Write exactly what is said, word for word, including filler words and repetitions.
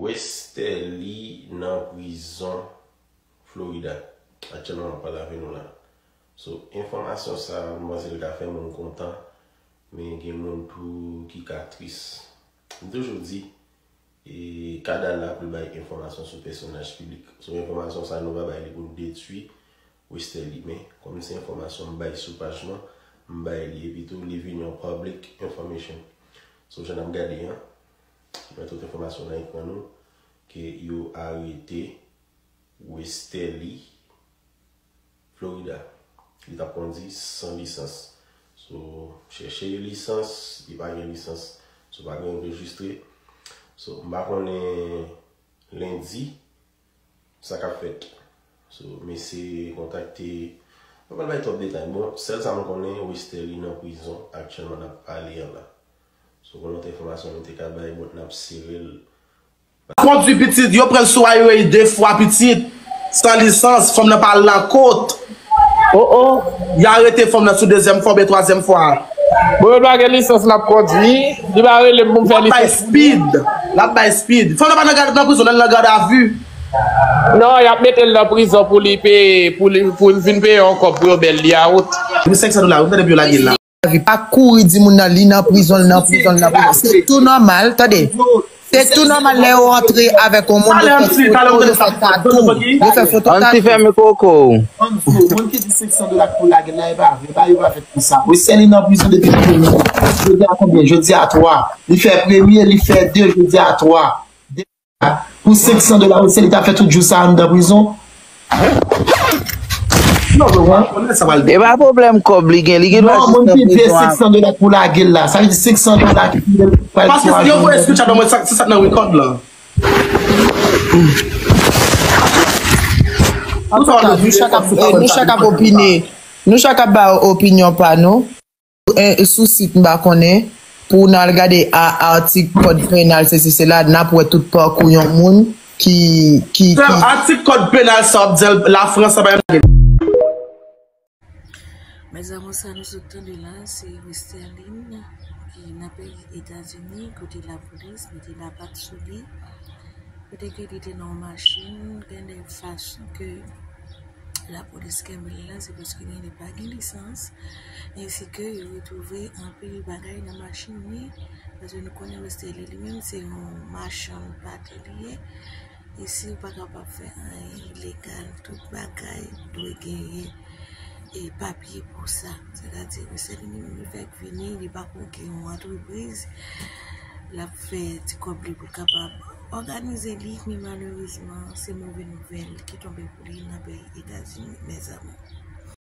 Westerlie nan prizon Florida. Aktyèlman, m ap pale avè nou la. So, enfòmasyon sa a, m panse l ka fè moun kontan, men gen moun tou ki ka tris. M toujou di, e, kada la pou l bay enfòmasyon sou pèsonaj piblik. So, enfòmasyon sa a, nou pa bay li pou n detwi Westerlie, men kòm se enfòmasyon m bay sou paj mwen, m bay li, epi tou, li vin yon public information. So, jan n ap gade an, mwen tout enfòmasyon nan ekran nou, ke yo arete Westerlie Florida. Li t ap kondi san lisans. So, chèche lisans, li pa gen lisans. So, pa gen anrejistre. So, m pa konnen lendi, sa k ap fèt. So, mesye kontakte, mwen pa bay twòp detay. Bon, sèl sa m konnen, Westerlie nan prizon aktyèlman n ap pale an la. So, gon lòt enfòmasyon nou te ka bay, bon, n ap sere l. Kondwi pitit, yo pran l sou highway de fwa pitit, san lisans, fanm nan pa al lakòt. Oh, oh. Y arete fanm nan sou dezyèm fwa oubyen twazyèm fwa. Bon, yo pa gen lisans l ap kondwi, li pa rele m pou m fè lisans. L ap bay speed, l ap bay speed. Fanm nan pa nan gad, nan prizon, nan, nan gadavi. Non, y ap mete l nan prizon pou li peye, pou li, pou l vin peye yon kòb pou yo bèl li a wout. Mil senk san dola, ou tande pou yo lage l la. Vi pa kouri di moun nan li nan prizon, li nan prizon, li nan prizon. Se tou nòmal, tande. Se tou nòmal lè yo antre avèk yon moun, yo fè foto, yo fè tatou. Yo fè foto tatou. Anti fèmen koko. Moun ki di senk san dola pou lage l la, e pa vre, pa yo pa fèt pou sa. Westerlie nan prizon depi premye. Jodi a konbyen? Jodi a twa. Li fè premye, li fè de, jodi a twa. Pou senk san dola, Westerlie ta fè tout jou sa anndan prizon. E pa pwoblèm kòb li gen, li gen dwa jis nan prizon a. Senk san dola pou lage l la. Sa vle di senk san dola ki pral twa jou. Paske yo voye screenshot ban mwen, sa, se sa k nan rekòd la. Antouka, nou chak ap, nou chak ap opine. Nou chak ap ba opinyon pa nou. E, sou sit, m pa konnen, pou n al gade a, atik kòd penal, sesi, sela, n ap wè tout pakou yon moun ki, ki, ki. Sèl atik kòd penal sa w ap di l, Lafrans sa pa lage. Mezanmi, sa nou sot tande la, se Westerlie ki nan peyi Etazini, kote lapolis mete lapat sou li. Kote ke li te nan yon machin, gen de fason ke lapolis kenbe l la, se paske li pa gen lisans, ensi ke yo retwouve anpil bagay nan machin li, paske nou konnen Westerlie li menm se yon machann pate li ye, e si w pa kapab fè anyen ilegal, tout bagay dwe genyen e papye pou sa. Sètadi, Westerlie li menm li fèk vini, li pa ko gen yon antrepriz, l ap fè ti kòb li pou l kapab òganize li, men malerezman, se move nouvèl ki tonbe pou li nan peyi Etazini, mezanmi.